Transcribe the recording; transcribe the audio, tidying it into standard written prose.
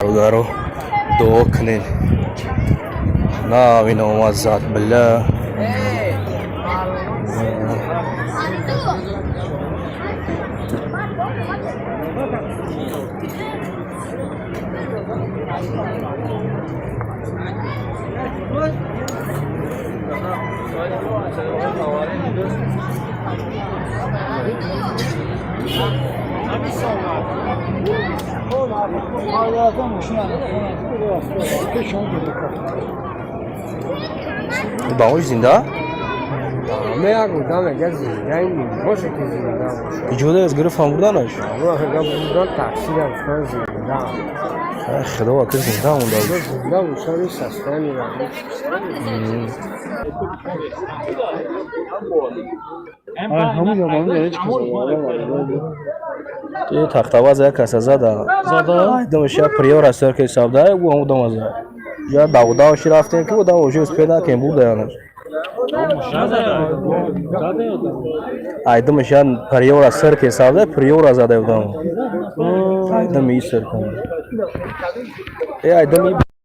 Бародаро, дуо кунед. На ин омад, зад, бля. Ба он зинда? Як одам мега, зинда боше, ки зинда боша. Иҷода аз гирифтан бурданаш. Бурдан, таксира гуфтан, зинда. Худо вакил, зинда монда. Зинда боша, ни состояние. Ҳамун ҷамоа ҳеҷ кас. Тахтаваз як каса зада. Зада? Думаш я приора сёрки савда, ӯ ҳам дома зад. Я давудавши рафтем, ки ӯ уже успел накем, бурда янаш. Ай, думаш я приора сёрки савда, приора зада будам. Ай, дум и сёркам. Э, ай, дум и.